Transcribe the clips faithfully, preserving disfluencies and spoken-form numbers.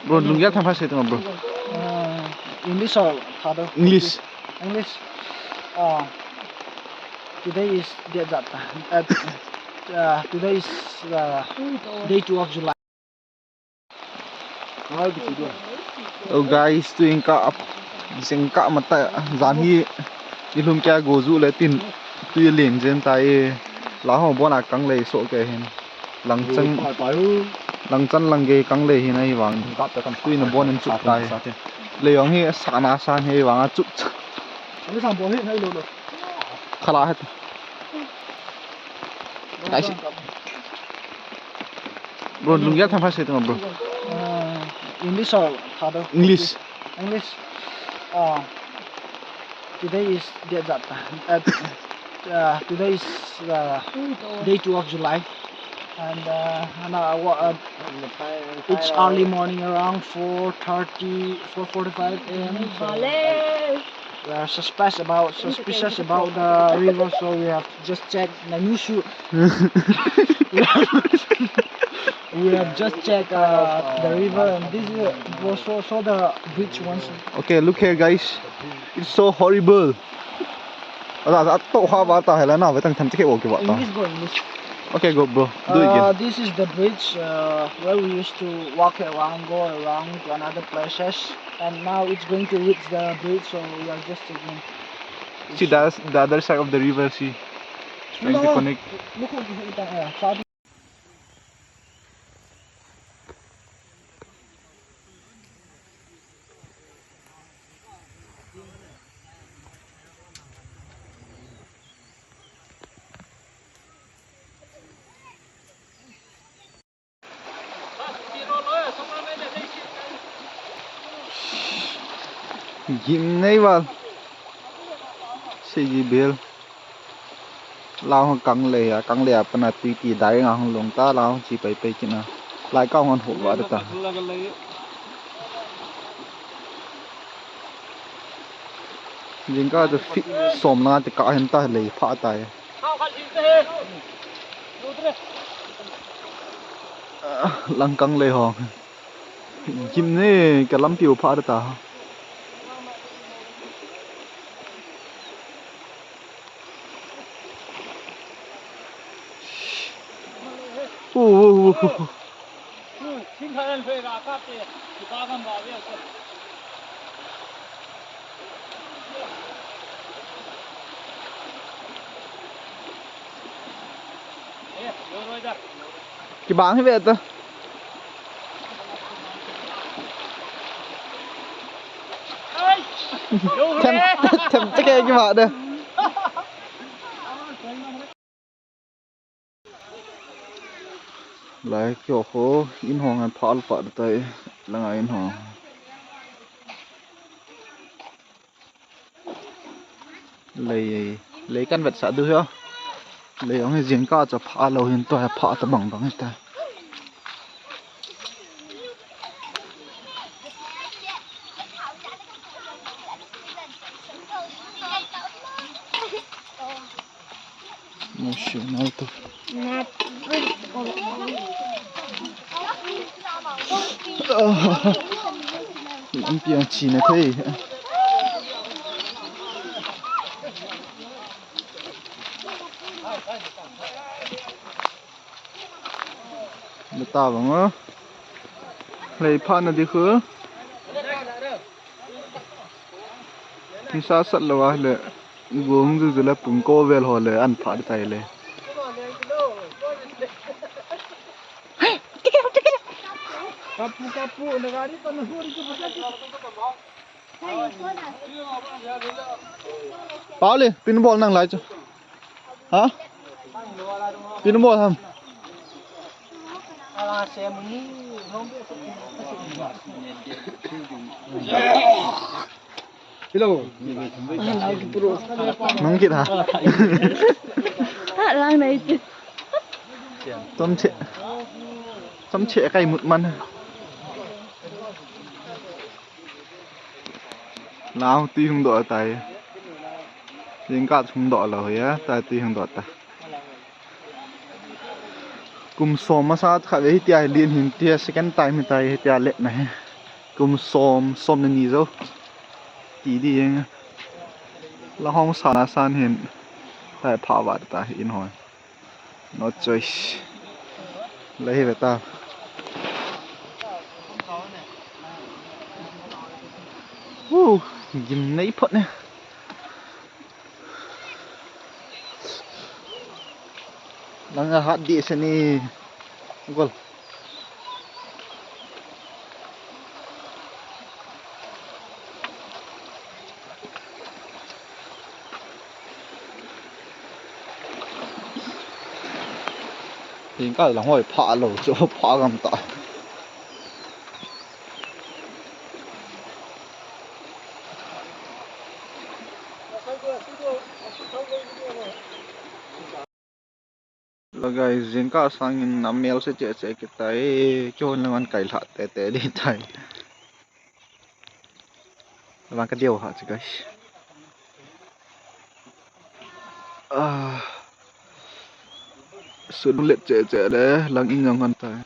Bro, lunggel themkhat sei teng bro. Uh, English or Thado? English. English. Uh, today is date that, uh, uh, today is uh, day two of July. Oh guys, tu jingkah, jingkah matah, jan hi ilhum kei a go ju le tin, tui len jen tai, la ho bon a kang lei so ke hin. Langchan, langchan lang gei kang lei hin ahi vang. Tui na bon in chup tai. Lei jong hi sa na sa hi vang a chup. Khala het. Guys. Bro, lunggel themkhat sei teng bro. Uh, English or Thado? English. English. Uh, today is date that, uh, uh, today is uh, day two of July, and uh, and, uh, wa- uh, it's early morning, around four thirty, four forty-five a m. So, uh, we are suspicious about suspicious about the river, so we have just checked the new shoe. We have just checked uh, the river, and this is uh, we saw, saw the bridge once. Okay, look here, guys. It's so horrible. Ada ada to ha ba ta hela na vetang tham tike wo ki ba ta. English, go English. Okay, go bro. Do it again. Uh, this is the bridge uh, where we used to walk around, go around to another places, and now it's going to reach the bridge, so we are just checking. See, that's the other side of the river. See, trying to connect. Gim nei val. Sigi bel. Lau kang le ya, kang le apa na tui ti dai nga hong long ta lau chi pai pai kina. Lai ka hong ho va ta. Jingkah chu feet som na te ka hin ta lei pha ta e. Langkang lei hong. Gim ne ka lampi u pha ta. Uh, uh, uh, uh. Kibang hi ve ta. Them, them te ke kibang de. Lai kio ho in hong an phal pa tai langa in hong. Lei, lei kan vetsah diu hi o. Lei hong hi jingkah chu pha lou hin tua pha ta bang bang hi ta. Emotional to. Lampi ang china thei. Bata bang o. Lei pha na di khu. Nisa sat lou a le. Gong ju ju le pung ko vel ho le an pha di tai le. Kapu, kapu, na gari pa na huri ki bata ki. Pauli, pin bol nang lai chu. Ha? Pin bol ham. Hello. Nang kit ha. Ha, lang nai ti. Tom che. Tom che kai mut man. Lau ti hung do tai. Jingkah hung do lou ya, ta ti hung do ta. Kum som masa kha ve hitia hi lin hin tia second time hitia hi tia let na hi. Kum som, som le ni jou. Ti di jeng. Lang hong san a san hin. Tai pha vat ta in hoi. No choice. Lei hi ve ta. Woo, gimnei phot ne. Lang a hat di se ni. Gol. Jingkah lang hoi pha lou chu pha gam ta. Hello guys, jingkah sangin amel se che che kitai, kihon lang an kai lha te te di tai. Lang ka diu ha che guys. Ah, su let che che le lang in jong han tai.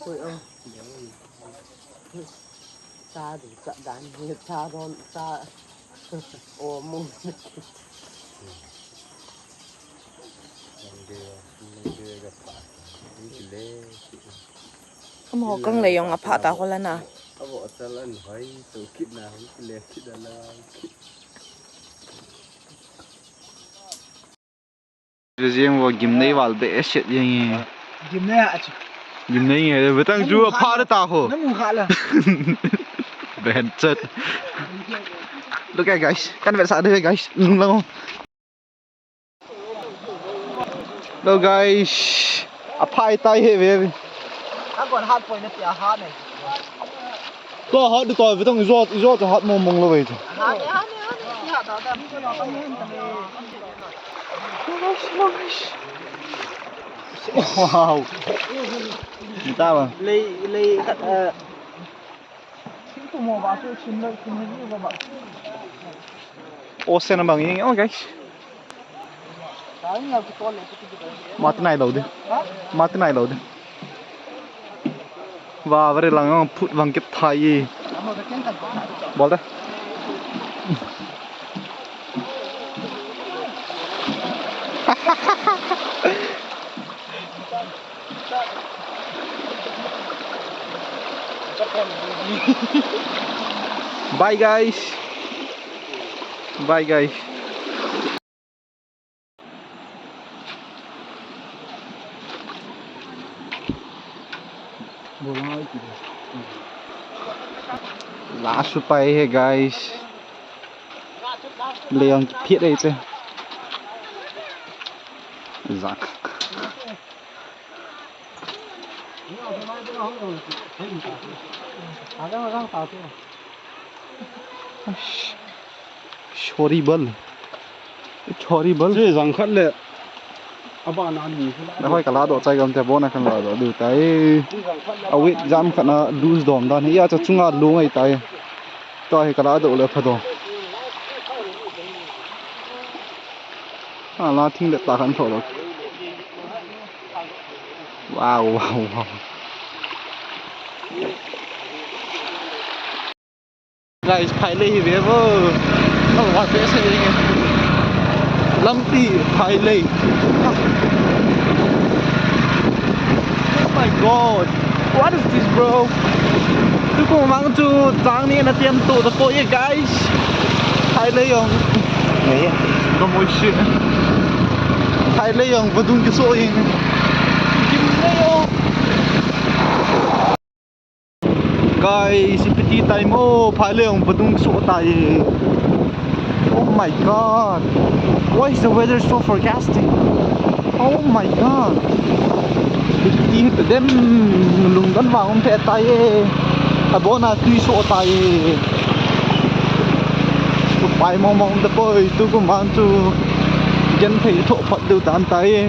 Oi, oh. Cha du cha dan ni cha don cha. O mu. Kamo kang le jong apha ta ko la na. Abo tal an hoi to kit na hoi le kit da la kit. Jeng vo gimnei val be set jeng e. Gimnei a chu. Gimnei nge, betang chu apha ta ho. Namu kha la. Ben chat. Look at guys. Kan vet sa de guys. Lung lang. Hello guys. Apha tai he ve. Ka gon hat poi na tia hat ne. To hat to ve tong ijo ijo to hat mong mong lo ve to. Hat ne hat ne hat ne. Hat da da. Wow. Ni ta ba. Lei lei eh. Ocean abang jeng, oh guys. Mati nai lou de. Mati nai lou de. Vah, vah re lang phut vang kit thai e. Bol de. Bye guys. Bye guys. Last chu pai he guys. Lei ang kiphiat ei te. Zang. It's horrible. It's horrible. Che jang khat le. Aba na ni. Na hoi ka la doh chai gam te bon a kan la doh diu tai. A weight jam khat na lose dom dan hi a cha chunga lu ngai tai. Tua hi ka la doh le pha doh. A la thing le ta kan tho doh. Wow, wow, wow. Guys, phailei hi ve vo. Oh, what is it? Lampi phailei. Oh my God. What is this, bro? Tukum vang chu chang ni na tiam to the po ye, guys. Phailei jong. Nei. Ka moi shi. Phailei jong vadung kiso jeng. Kim nei jong. Guys, ipi ti tai mo, phailei jong vadung kiso tai. Oh my God. Why is the weather so forecasting? Oh my God. Ipi ti hita dem, lungdon vang um thei tai e. Abon a tui so tai e. Pai mong mong tapoi, tukum vang chu genthei thoh phat diu tan tai e.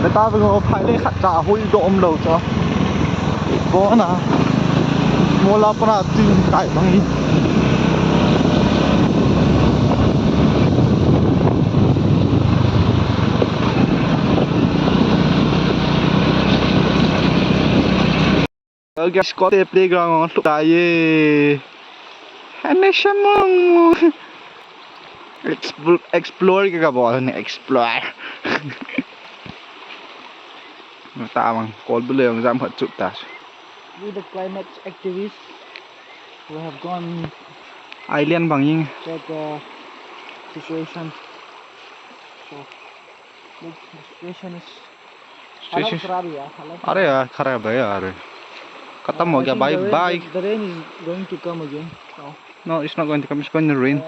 Beta veng o, phailei khat cha hui doh um lou cha. Bona. Mola pana tin kai bang hi. Guys, kote playground ang lhut tai e. Hane shamang. Explore, explore ka bol ni, explore. Tamang kol bule ang jam phat chup ta. We the climate activists, we have gone Island bang ing. Check the situation. So, look, the situation is Situation. Halat kharab hai, halat. Are yaar, kharab hai yaar. Khatam ho gaya, bye bye. The rain is going to come again. No, it's not going to come. It's going to rain.